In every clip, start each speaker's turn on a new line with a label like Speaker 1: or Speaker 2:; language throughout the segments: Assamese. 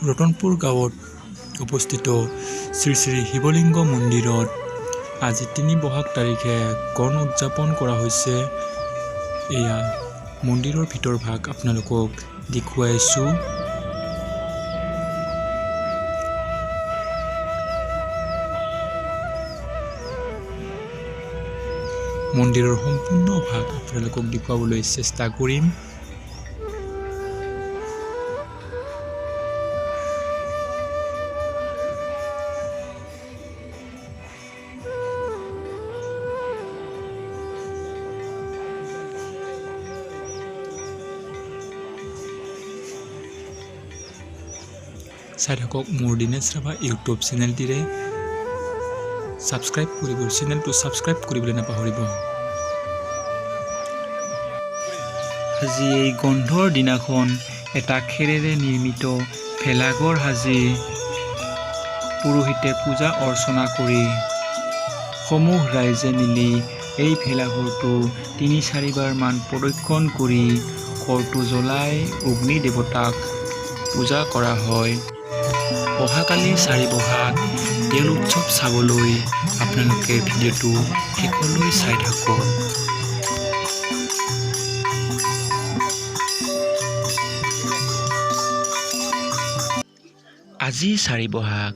Speaker 1: ৰতনপুৰ গাঁৱত অৱস্থিত শ্ৰী শ্ৰী শিৱলিংগ মন্দিৰত আজি 3 বহাগ তাৰিখে গণ উদযাপন কৰা হৈছে। এয়া মন্দিৰৰ ভিতৰ ভাগ আপোনালোকক দেখুৱাইছোঁ। মন্দিৰৰ সম্পূৰ্ণ ভাগ আপোনালোকক দেখুৱাবলৈ চেষ্টা কৰিম। চাই থাকক মোৰ দীনেশ ৰাভা ইউটিউব চেনেলটিৰে ছাবস্ক্ৰাইব কৰিব, চেনেলটো ছাবস্ক্ৰাইব কৰিবলৈ নাপাহৰিব। আজি এই গন্ধৰ দিনাখন এটা খেৰেৰে নিৰ্মিত ভেলাঘৰ সাজি পুৰোহিতে পূজা অৰ্চনা কৰি সমূহ ৰাইজে মিলি এই ভেলাঘৰটো 3-4বাৰমান প্ৰদক্ষিণ কৰি ঘৰটো জ্বলাই অগ্নি দেৱতাক পূজা কৰা হয়। অহাকালি 4 বহাগ দেউল উৎসৱ চাবলৈ আপোনালোকে ভিডিঅ'টো শেষলৈ চাই থাকক। আজি 4 বহাগ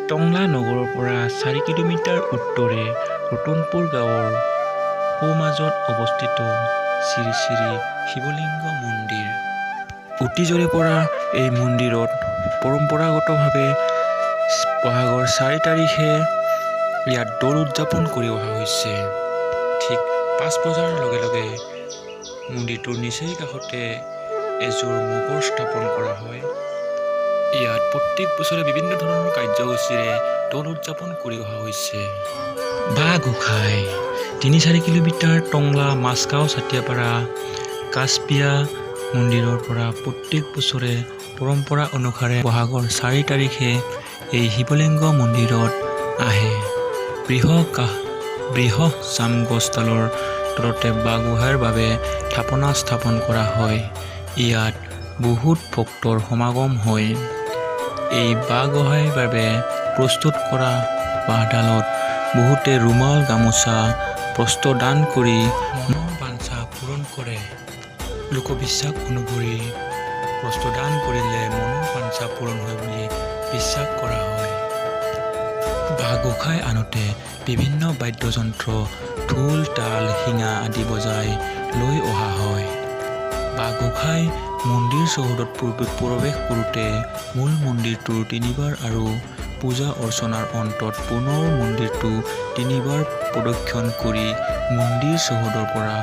Speaker 1: টংলা নগৰৰ পৰা 4 কিলোমিটাৰ উত্তৰে ৰতনপুৰ গাঁৱৰ সোঁমাজত অৱস্থিত শ্ৰী শ্ৰী শিৱলিংগ মন্দিৰ। অতীজৰে পৰা এই মন্দিৰত পৰম্পৰাগতভাৱে বহাগৰ 4 তাৰিখে ইয়াত দৌল উদযাপন কৰি অহা হৈছে। ঠিক 5 বজাৰ লগে লগে মন্দিৰটোৰ নিচেই কাষতে এযোৰ মগৰ স্থাপন কৰা হয়। ইয়াত প্ৰত্যেক বছৰে বিভিন্ন ধৰণৰ কাৰ্যসূচীৰে দৌল উদযাপন কৰি অহা হৈছে। বাঁহ গোসাঁই 3-4 কিলোমিটাৰ টংলা মাজগাঁও ছাতিয়াপাৰা কাছপিয়া মন্দিৰৰ পৰা প্ৰত্যেক বছৰে পৰম্পৰা অনুসাৰে বহাগৰ 4 তাৰিখে এই শিৱলিংগ মন্দিৰত আহে। বৃহ জাম গছডালৰ তলতে বাঁহ গোসাঁইৰ বাবে থাপনা স্থাপন কৰা হয়। ইয়াত বহুত ভক্তৰ সমাগম হয়। এই বাঁহ গোসাঁইৰ বাবে প্ৰস্তুত কৰা বাঁহডালত বহুতে ৰুমাল, গামোচা বস্ত্ৰদান কৰি মনৰ বাঞ্ছা পূৰণ কৰে। লোকবিশ্বাস অনুসৰি বস্ত্ৰদান কৰিলে মনৰ বাঞ্ছা পূৰণ হয় বুলি বিশ্বাস কৰা হয়। বাঁহ গোসাঁই আনোতে বিভিন্ন বাদ্যযন্ত্ৰ ঢোল, তাল, শিঙা আদি বজাই লৈ অহা হয়। বাঁহ গোসাঁই মন্দিৰ চৌহদত প্ৰৱেশ কৰোঁতে মূল মন্দিৰটোৰ 3বাৰ আৰু পূজা অৰ্চনাৰ অন্তত পুনৰ মন্দিৰটো 3বাৰ প্ৰদক্ষিণ কৰি মন্দিৰ চৌহদৰ পৰা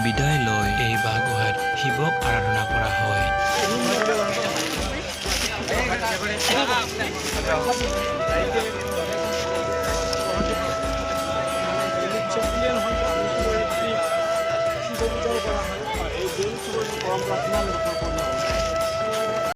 Speaker 1: বিদায় লয়। এই বাঁহ গোসাঁইত শিৱক আৰাধনা কৰা হয়।
Speaker 2: পৰম্পৰা কিমান বছৰ পুৰণি?